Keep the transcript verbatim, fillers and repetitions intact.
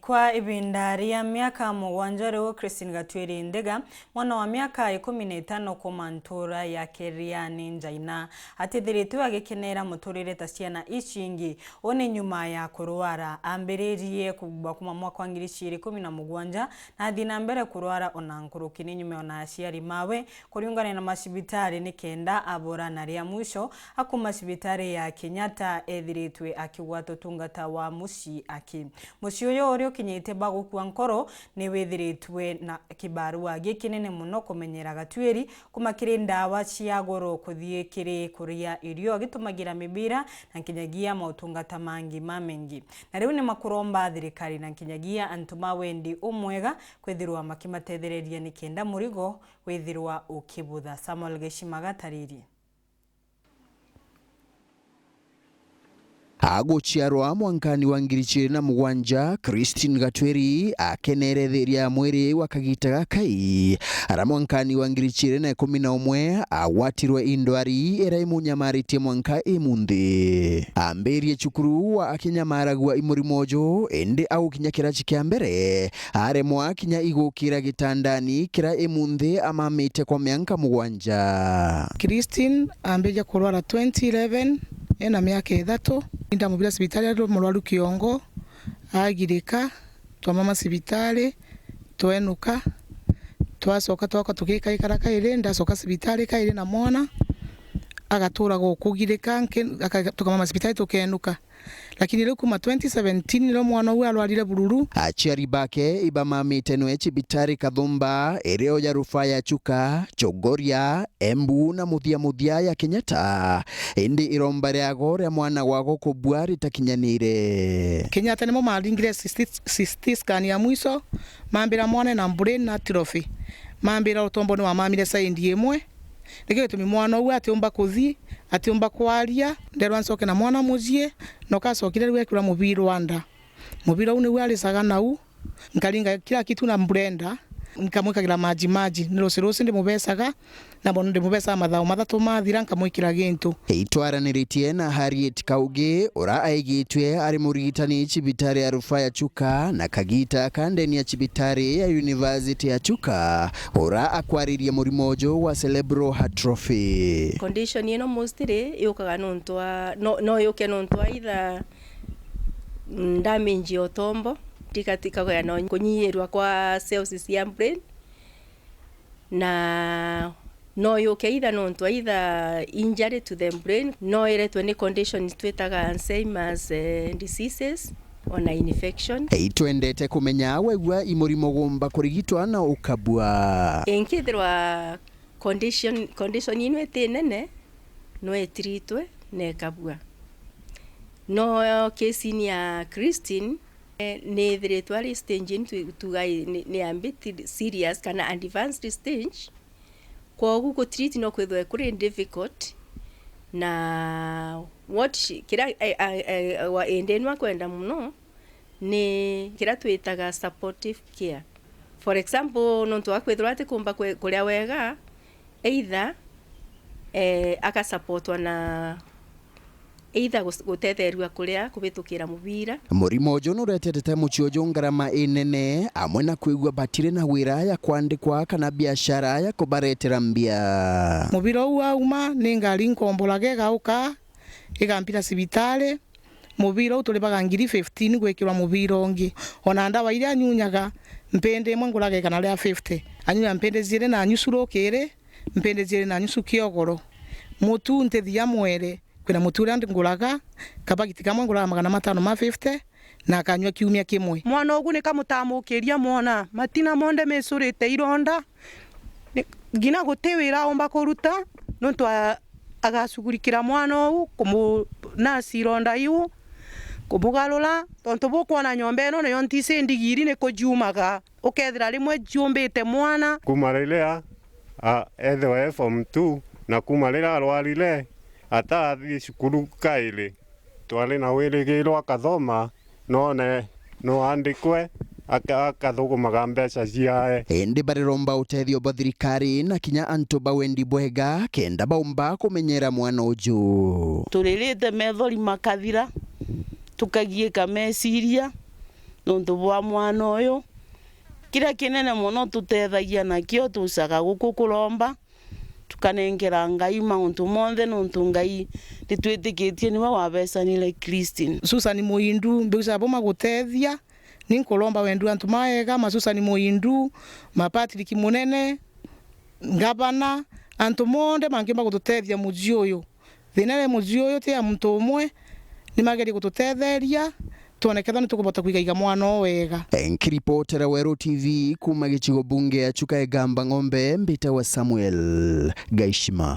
Kwa ibinda ria miaka mugwanja riu, Christine Gatwiri Ndiga, mwana wa miaka ikumi na itano kuuma ntuura ya Keriani Njaina, atithiritwe agikenera muturire ta ciana ici ingi. Uu ni nyuma ya kurwara. Ambiririe kugwa kuuma mwaka wa ngiri ciiri ikumi na mugwanja, na athii na mbere kurwara ona nkuruki. Ni nyuma ona aciari mawe kuriungana na macibitari ni kenda abura, na ria mwisho akuuma cibitari ya Kenyatta ethiritwe akigwata utungata wa mucii aki. Mucii uyu uria ukinyite ba gukua nkoro ni withiritwe na kibarua gikinene mono kumenyera Gatwiri, kuuma kiri ndawa cia goro kuthii kiri kuria irio agitumagira mibira na nkinyagia mautungata mangi mamengi. Na riu ni makuromba thirikari na nkinyagia antu ma wendi umwega kwithirwa makimatethereria ni kenda murigo withirwa ukibutha. Samuel Geshima agataririe. Aguciarwa mwankani wa ngiri ciiri na mugwanja, Christine Gatwiri akenere thiria ya mwiri wa kagita gakai. Ara mwankani wa ngiri ciiri na ikumi na umwe agwatirwe i ndwari iria imunyamaritie mwanka imunthi. Ambirie cukuru wa akinyamaragua i murimo uju, indi agukinya kiraci kia mbere, aremwa kinya igukira gitandani kiria imunthi amamite kwa mianka mugwanja. Christine ambiria kurwara twenty eleven, ena miaka ithatu. Ndamubira cibitari ari murwaru kiongo, agirika, twamama cibitari, twenuka, twacoka twakoka tugikaikara kairi, ndacoka cibitari kairi na mwana, agatura gukugirika, nki-, aka-, tukamama cibitari tukenuka. Lakini riu kuma twenty seventeen nirio mwana uu arwarire bururu. Aciari bake ibamamite nwe cibitari Kathumba, irio ya rufaa ya Chuka, Chogoria, Embu na muthia muthia ya Kenyatta. Indi iromba riago ria mwana wago kubua ritakinyanire. Kenyatta nimo maringire C T, C T scan ya mwiso, mambira mwana ena brain atrophy. Mambira utombo ni wamamire side imwe. Nikio gitumi mwana uu atiumba kuthi, atiumba kwaria. Nderwa ncoke na mwana mucii, na ukacokire riu ekirwa mubira wa nda. Mubira uu niu aricaga nau, nkaringa kila kitu na blender, nkamwikagira maji maji. Ni ruci ruci ndimubecaga, na bono ndimubecaga mathao mathatu mathira, nkamwikira gintu. Itwaraniritie na Harriet Kaugi, ura aigitwe ari murigitani cibitari ya rufaa ya Chuka, na kagita ka ndeni ya cibitari ya University ya Chuka, ura akwaririe murimo uju wa cerebral heart atrophy. Condition ino mostly yukaga nontu wa, no, no yuke nontu wa either, mm, damage ya utombo, tika-, tikagea na kunyiirwa kwa cells cia brain, na no yuke either nontu wa either injury to the brain, no iretwe ni condition twitaga Alzheimer's, eh, diseases, ona infection. Itwendete kumenya wegua i murimo gumba kurigitwa na ukabua. Inkithirwa condition, condition ino iti nene, no itiritwe na ikabua. No case-ini ya Christine, eh, ni ithiritwe ari stage ini tu-, tuga i-, ni, ni a bit serious kana advanced stage. Kwogu ku treat no kwithwe kuri difficult, na what she, kira, eh, eh, eh, wa, indi ino akwenda mono ni kira twitaga supportive care. For example, nontu wa kwithirwa atikumba kwe-, kuria wega, either, eh, akasupportwa na either gus-, gutetherua kuria kubitukira mubira. Murimo uju nuretete mucii uju ngarama inene, amwe na kwigua batiri na wira ya kwandikwa kana biashara ya kubaretera mbia. Mubira uu wauma, ni ngari nkomboraga igauka, igampira cibitari. Mubira uu turibaga ngiri fifteen gwikirwa mubira ungi. Ona ndawa iria anyunyaga, mpindi imwe nguraga igana ria fifty. Anyunya mpindi ciiri na nusu rukiri, mpindi ciiri na nusu kiogoro. Mutu ntithia mwere, kwina mutu uria nguraga, kabagiti kamwe nguraga magana matano ma fifty, na akanyua kiumia kimwe. Mwana ugu nikamutamukiria mwona, matina monthe micurite ironda. Ni-, ngina guti wira aumba kuruta, nontu a-, agacugurikira mwana uu, kumu-, nurse ironda iu, kumugarura, tontu bukwona nyomba ino niyo ntisi ndigiri ni kujiumaga. Ukethira rimwe jiumbite mwana. Kuma riria, a, ethirwa e form two, na kuma riria arwarire, ataathii cukuru kairi. Twari na wirigiro akathoma, none no andikwe, aka-, akathugumaga mbeca ciae. Indi bariromba utethio bwa thirikari na kinya antu ba wendi bwega kenda baumba kumenyera mwana uju. Turirite methori makathira, tukagiika meciria, nontu bwa mwana uyu. Kiria kinene mono tutethagia nakio, tucaga guku kuromba, tukanengera Ngai mauntu monthe, nontu Ngai nitwitikitie niwe wabecanire Christine. Susan Muindu, mbigucaga buma gutethia, ni nkuromba wendu antu maega, ma Susan Muindu, ma Patrick Munene, ngavana, antu monthe mangiumba gututethia muji uyu. Thina iri muji uyu ti ya muntu umwe, ni magerie gututetheria, twone kethira ni tukubota kwigaiga mwana uu wega. Nkiripotera Weru T V kuuma gicigo bunge ya Chuka Igamba Ng'ombe, mbitawa Samuel Gaishima.